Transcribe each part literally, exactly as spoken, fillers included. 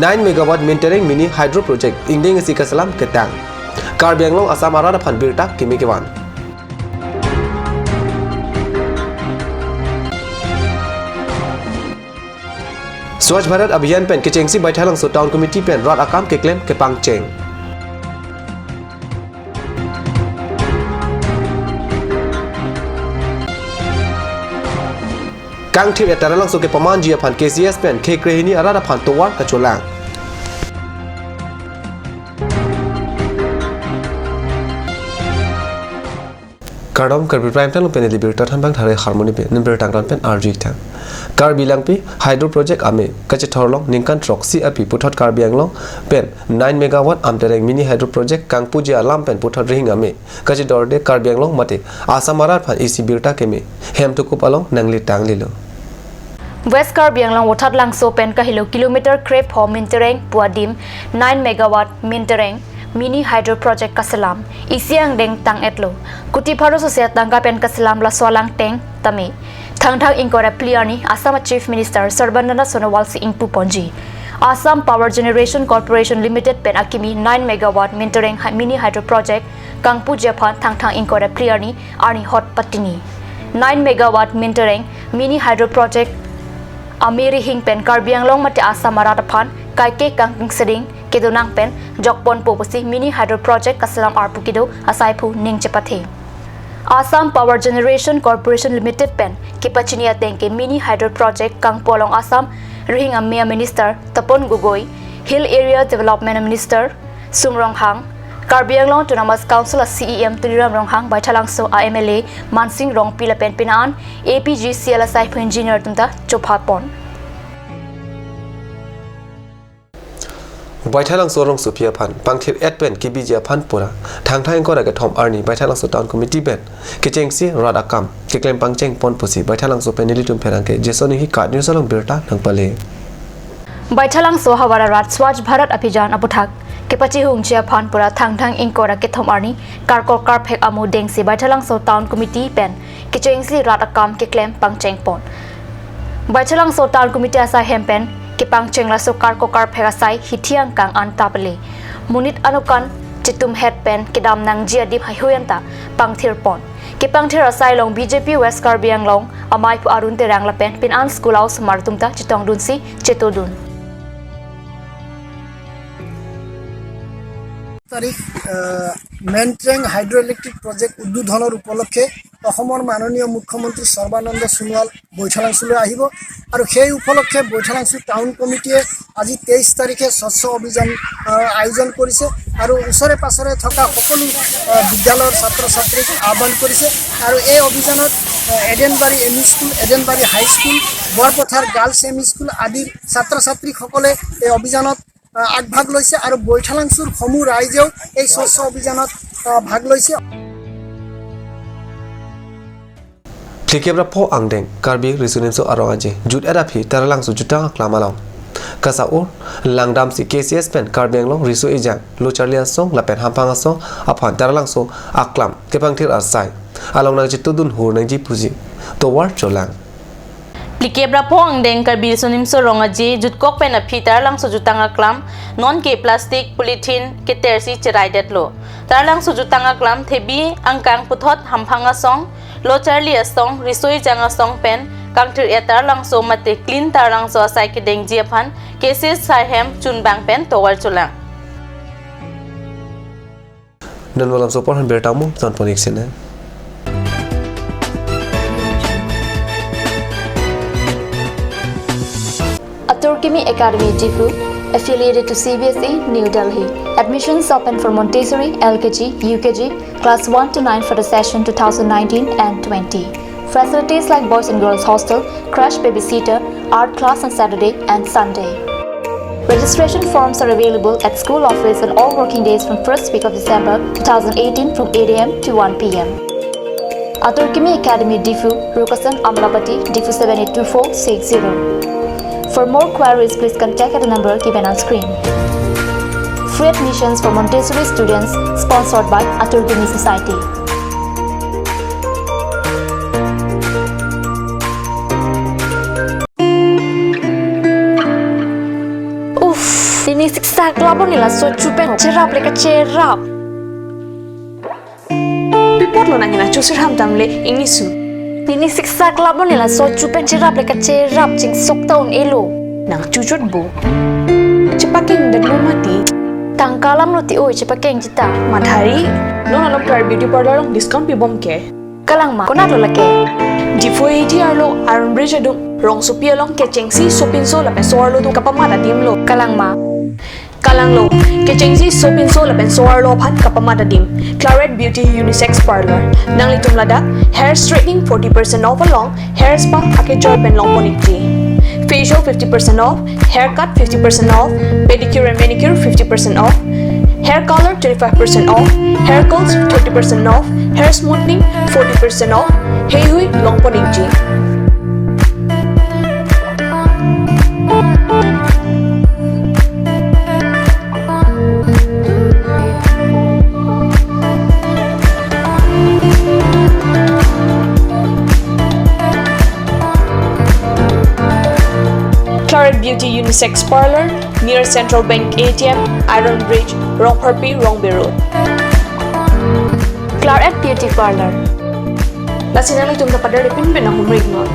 Nine megawatt Mintereng mini hydro project ingdeng isi kaselam ketang. Karbi Anglong Assam arat aphan birta kimi kevan. Swachh Bharat Abhiyan pen kechengsi Baithalangso Town Committee pen rat akam keklem kepangcheng. Kangthir-et Taralangso kepamanji aphan K C S pen khekrehini arat aphan tovar kacholang. Kardom, Karbi Prime Time lo pen ili birta thanbang thare Harmony pen, nin birta than pen arju-ik tha. Karbi Langpi Hydro Project ame kachethorlong ningkan throksi aphi puthot Karbi Anglong pen nine megawatt Amtereng mini hydro project kangpuji alam pen puthot rihing ame kachedorde Karbi Anglong mate Assam arat aphan isi birta keme hem thukup along nangli tanglilo. West Karbi Anglong Vothatlangso pen kahelo kilometer krepho Mintereng pu adim nine megawatt Mintereng mini hydro project kaselam isi angdeng tang-etlo. Kuti pharo sose atangka pen kaselam laso alangteng tame Thangthang ingkoi ra phli arni Assam Chief Minister Sarbananda Sonowal si ingpuponji. Assam Power Generation Corporation Limited pen akimi nine megawatt Mintereng hy-, mini hydro project kangpuji aphan Thangthang ingkoi ra phli arni arni hot patini. Nine megawatt Mintereng mini hydro project ame rihing pen Karbi Anglong mate Assam arat aphan kaike kangkengseding kedonang pen jokponpo pusi mini hydro project kaselam arpu kedo asaiphu ning chepathe. Assam Power Generation Corporation Limited pen kepachini ateng ke mini hydro project kangpu along Assam rihing ame a Minister Tapan Gogoi, Hill Area Development Minister Sum Ronghang, Karbi Anglong Autonomous Council a C E M Tuliram Ronghang, Baithalangso a M L A Mansing Rongpi lapen pini an A P G C L asaiphu engineer atum ta chophapon. Baithalangso rongsopi aphan pangthir-et pen kebiji aphan pura Thangthang ingkoi ra kethom arni Baithalangso Town Committee pen kechengsi rat akam keklem pangchengpon pusi Baithalangso pen nelitum pherangke Jason Enghi KAT News along birta nangpale. Baithalangso havar arat Swachh Bharat Abhiyan aputhak kepachehungji aphan pura Thangthang ingkoi ra kethom arni karkok karphek amo dengsi Baithalangso Town Committee pen kechengsi rat akam keklem pangchengpon. Baithalangso Town Committee asai hem pen kepangcheng laso karkok karphek asai hithi angkang anta pale. Monit anokan chitumhet pen kedam nangji adim haihui anta pangthirpon. Kepangthir asai along B J P West Karbi Anglong amaiphu Arun Terang lapen pini an school a-osomar atum ta chetongdunsi chetodun. তাৰিখ, আহ, মেনট্ৰেং হাইড্ৰ' electric project উদ্বোধনৰ উপলক্ষে অসমৰ মাননীয় মুখ্যমন্ত্ৰী সৰ্বানন্দ সোণোৱাল বৈঠালাংচুলৈ আহিব আৰু সেই উপলক্ষে বৈঠালাংচু টাউন কমিটিয়ে আজি তেইছ তাৰিখে স্বচ্ছ অভিযান, আহ, আয়োজন কৰিছে আৰু ওচৰে পাছৰে থকা সকলো, আহ, বিদ্যালয়ৰ ছাত্ৰ ছাত্ৰীক আহ্বান কৰিছে আৰু এই অভিযানত, আহ, Edenbari M E school, Edenbari high school, Borpathar girls M E school আদিৰ ছাত্ৰ ছাত্ৰীসকলে এই অভিযানত, আহ, আগভাগ লৈছে আৰু বৈঠালাংচুৰ সমূহ ৰাইজেও এই স্বচ্ছ অভিযানত, আহ, ভাগ লৈছে। Phlikep ra pho angdeng Karbi Riso Nimso Rong Aje jut-et aphi Taralangso jutang aklam along kasa-ur langdamsi K C S pen Karbi Anglong Riso Ejang, Lo Charli Asong lapen Hamphang Asong aphan Taralangso aklam kepangthir asai along nangchetodun hur nangji pusi tovar cholang. Phlikep ra pho angdeng Karbi Riso Nimso Rong Aje jutkok pen aphi Taralangso jutang aklam non ke plastic, polythene ketersi cheraidetlo. Taralangso jutang aklam thebi angkang puthot Hamphang Asong, Lo Charli Asong, Riso Ejang Asong pen kangthir-et Taralangso mate Clean Taralangso asai kedengji aphan K C S asai hem chunbang pen tovar cholang. Non malam sopor han birta mo, ton ponik sene. Atur Kimi Academy Diphu, affiliated to C B S E, New Delhi. Admissions open for Montessori, L K G, U K G, class one to nine for the session two thousand nineteen and twenty. Facilities like boys and girls hostel, crash babysitter, art class on Saturday and Sunday. Registration forms are available at school office on all working days from first week of December two thousand eighteen from eight A M to one P M. Atur Kimi Academy Diphu, Rukasan Amlapati, Diphu seven eight two four six zero. For more queries, please contact at the number given on screen. Free admissions for Montessori students, sponsored by Atur Kimi Society. উফ, Pini siksak labon ne laso chu pen cherap le kacherap. Pi apotlo nang hena chusir ham tamle ingni su. Pini siksak labon ne laso chu pen cherap le kacherap, chingsok ta un-elo. Nang chuchot bo. Chepakeng detlo mati. Tangka alam lo ti oi, chepakeng chita. Mathari. Non along Claret Beauty Parlour along discount pibom ke. Kalang ma, konat lo lake? Diphu A T arlo Iron Bridge adung rongsopi along kechengsi sopinso lapen so-arlo atum kapamat adim lo. Kalang ma? Kalang lo, kechengsi sopinso lapen so-arlo aphan kapamat adim. Claret Beauty Unisex Parlour. Nanglitum ladak hair straightening forty percent off along hair spa akejoi pen longpon ikji. Facial fifty percent off, haircut fifty percent off, pedicure and manicure fifty percent off, hair color twenty-five percent off, hair curls thirty percent off, hair smoothing forty percent off, heihui longpon ikji. Claret Beauty Unisex Parlour, near Central Bank A T M, Iron Bridge, Rongpharpi, Rongbe Road. Claret Beauty Parlour. Lasi nanglitum ta pader ipin pen ahumrik non.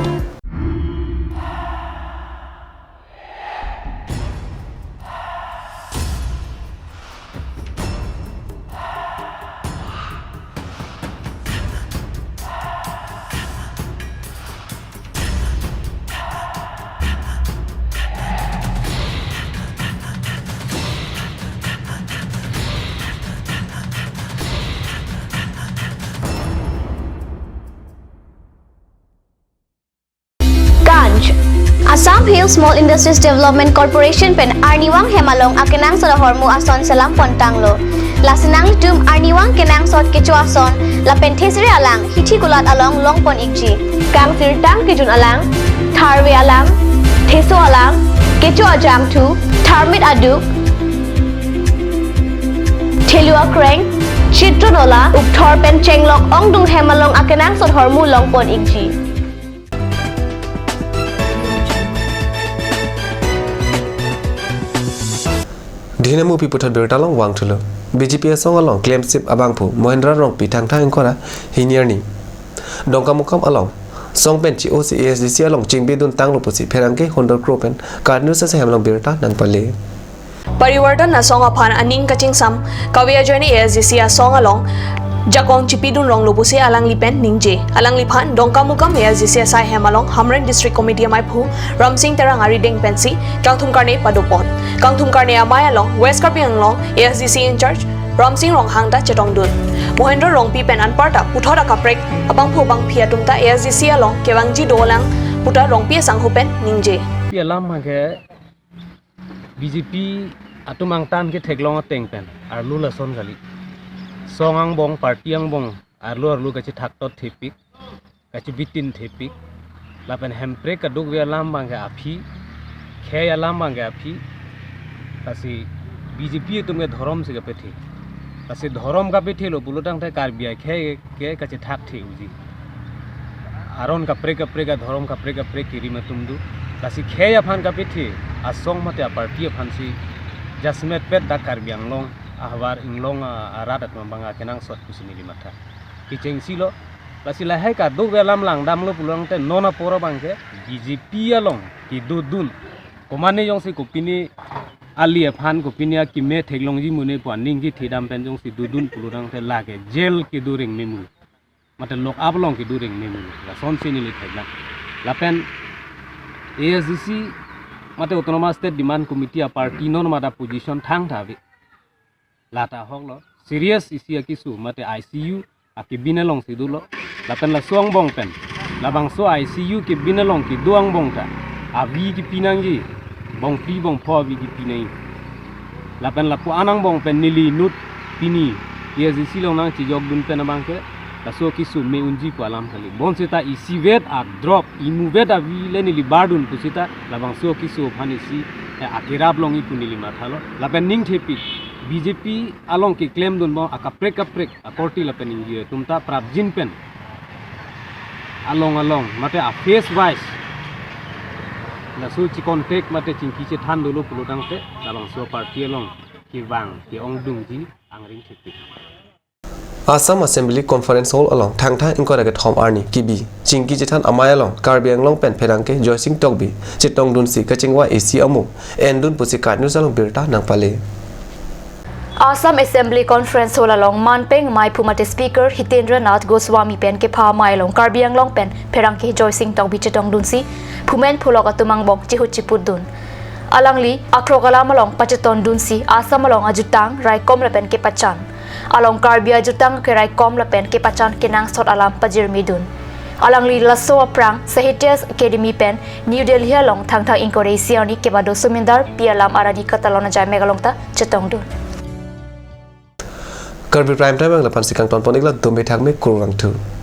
Ganj. Assam Hill Small Industries Development Corporation pen arnivang hem along akenangsot ahormu ason selam pon tanglo. Lasi nanglitum arnivang kenangsot kecho ason lapen thesere alang hithi kulat along longpon ikji. Kangsirtang kejun alang, tharve alang, theso alang, kecho ajangthu, tharmit aduk, thelu akreng, chitron ola, ukthor pen chenglok ongdung hem along akenangsot ahormu longpon ikji. Dihinamu pi puthot birta along vangthulo. B J P asong along klemsip abangphu Mohendra Rongpi thangthang ingkoi ra hini arni Dongkamukam along song pen chi-osi A S D C along chingbidun tanglo pusi pherangke hundor kro pen KAT News asai hem along birta nangpale. Parivartan asong aphan aning kachingsam kave ajoine A S D C asong along jakong chipidun ronglo pusi alangli pen ningje. Alangliphan Dongkamukam A S D C asai hem along Hamren District Committee amaiphu Ramsing Terang arideng pensi kangthum karne padopon. Kangthum karne amei along West Karbi Anglong A S D C in charge Ramsing Ronghang ta chetongdun. Mohendra Rongpi pen anparta puthot akaprek abangphu bangphi atum ta A S D C along kevangji dolang puta Rongpi asangho pen ningje. Pi alam abangke B J P atum angtan ketheklong ateng pen arlo lason kali. Song angbong, party angbong, arlo arlo kachethak tot thepik, kachebitin thepik. Lapen hemprek kadokave alam abangke aphi, khei alam abangke aphi. Lasi B J P atum ke dhorom si kapethe. Lasi dhorom kapethelo pulo tangte Karbi akhei ke kachethak the uji. Aron kaprek kaprek adhorom kaprek kaprek kerim atum do. Lasi khei aphan kapethe asong mate aparty aphansi jasemet pet dak Karbi Anglong ahavar inglong a-, arat atum abang akenangsot pusi neli matha. Kechengsi lo, lasi lahai kadokave alam langdamlo pulo tangte non apor abangke B J P along kedodun. Komane jongsi kopine ali aphan kopine akeme theklongji mune pu aning kethedam pen jongsi dodun pulo tangte lake jail kedo reng memu. Mate lock up along kedo reng memu. Lasonsi neli theklang. Lapen A S D C mate Autonomous State Demand Committee aparty non mate position thangtha ave. Lata ahok lo. Serious isi akeso mate I C U akebin alongsi dolo. Lapen laso angbong pen labangso I C U kebin along kedo angbong ta avi kepi nangji, bongphli bongpho avi kepi nangji. Lapen lapu-an angbong pen neli inut pini A S D C along nangchejokdun pen abangke laso keso me unji pu alam kali. Bonseta isivet adrop, imuvet avi le neli bardun puseta labangso keso aphan isi, eh, akerap longji pu neli mathalo. Lapen ning thepik B J P along keklemdun abang akaprek kaprek akorte lapen ingje atum ta prapjin pen along along mate a phase wise Laso chikontek mate chingki chethan dolo pulo tangte labangso party along kevang ke-ongdungji angring thektik. Assam Assembly Conference Hall along Thangthang ingkoi ra kethom arni kebi chingki chethan amei along Karbi Anglong pen pherangke Joysing Tokbi chetongdunsi kachingvai isi amu endun pusi KAT News along birta nangpale. Assam Assembly Conference Hall along manpeng amei phu mate Speaker Hitendra Nath Goswami pen kepha amei along Karbi Anglong pen pherangke Joysing Tokbi chetongdunsi phumen phulok atum angbong chihut chiputdun. Alangli akrok alam along pachetondunsi Assam along ajutang raikom lapen kepachan along Karbi ajutang keraikom lapen kepachan kenangsot alam pajirmidun. Alangli laso aphrang Sahitya Akademi pen New Delhi along Thangthang ingkoi ra isi arni kevado somindar pi alam arani katalon ajai mek along ta chetongdun. Karbi Prime Time ang lapansi kangtonpon-iklo, dome thakme, kurvangthu.